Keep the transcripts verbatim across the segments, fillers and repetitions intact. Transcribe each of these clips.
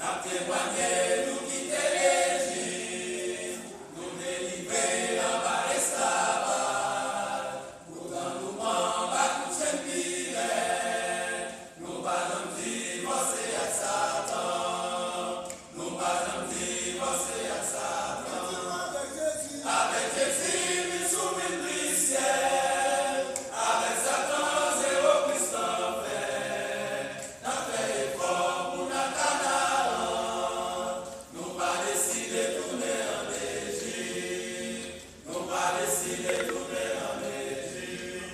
N ap temwanye nou kite Lejip, nou delivre anba esklavaj. Poutan nou anba kou chenn Pilat, nou pa janm divòse ak Satan. Nou pa janm divòse ak Satan. Avèk Jezi, nou sou min plisyèl. Avèk Satan, zewo plis lanfè. N ap fè efò pou n al Kanaran. Nou pa deside tounen ann Ejip. Nou pa deside tounen ann Ejip.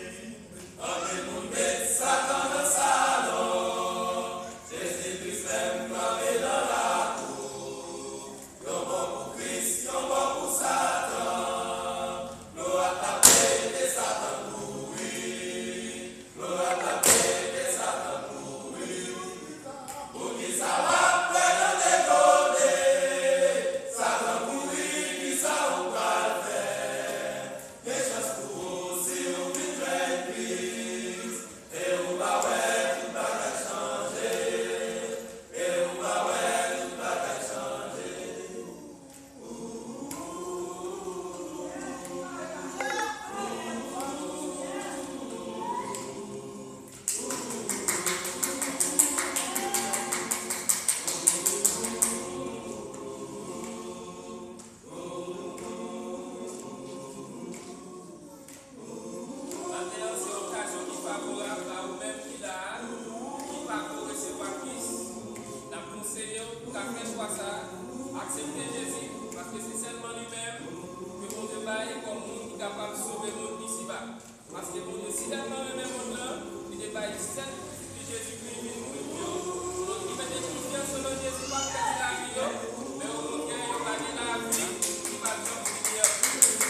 Anpil moun met Satan nan salon. Jezi Kris menm kanpe nan lakou. Yon bò pou Kris, yon bò pou Satan. Lò ap tape, ke Satan kouri. Lò ap tape, ke Satan kouri. Poukisa w ap plede degode? Satan kouri, kisa ou pral fè? Gen chans pou ou si ou vin jwenn Kris. E ou va wè tout bagay chanje. E ou va wè tout bagay chanje. Maten an, se yon okazyon ki favorab ba ou menm ki la a, ki pako resevwa Kris. N ap konseye w pou w ka fè chwa sa a, aksepte Jezi, paske se sèlman li menm ke Bondye bay kòm moun ki kapab sove moun isiba. Paske Bondye si tèlman renmen mond lan, li te bay sèl Pitit li Jezikri vin mouri pou yo. Donk, li mete konfyans yo nan Jezi, pa pèdi lavi yo, men okontrè, yo va gen lavi ki p ap janm fini an.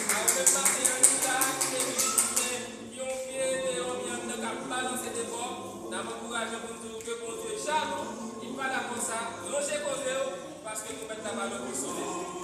A ou menm maten an ki la, ki te vin jounen, ki yon pye deyò, pye anndan k ap balanse de bò, n ap ankouraje w pou n di w ke Bondye jalou, li pa dakò sa, ranje koze w, paske nou mèt la pa lwen pou sove.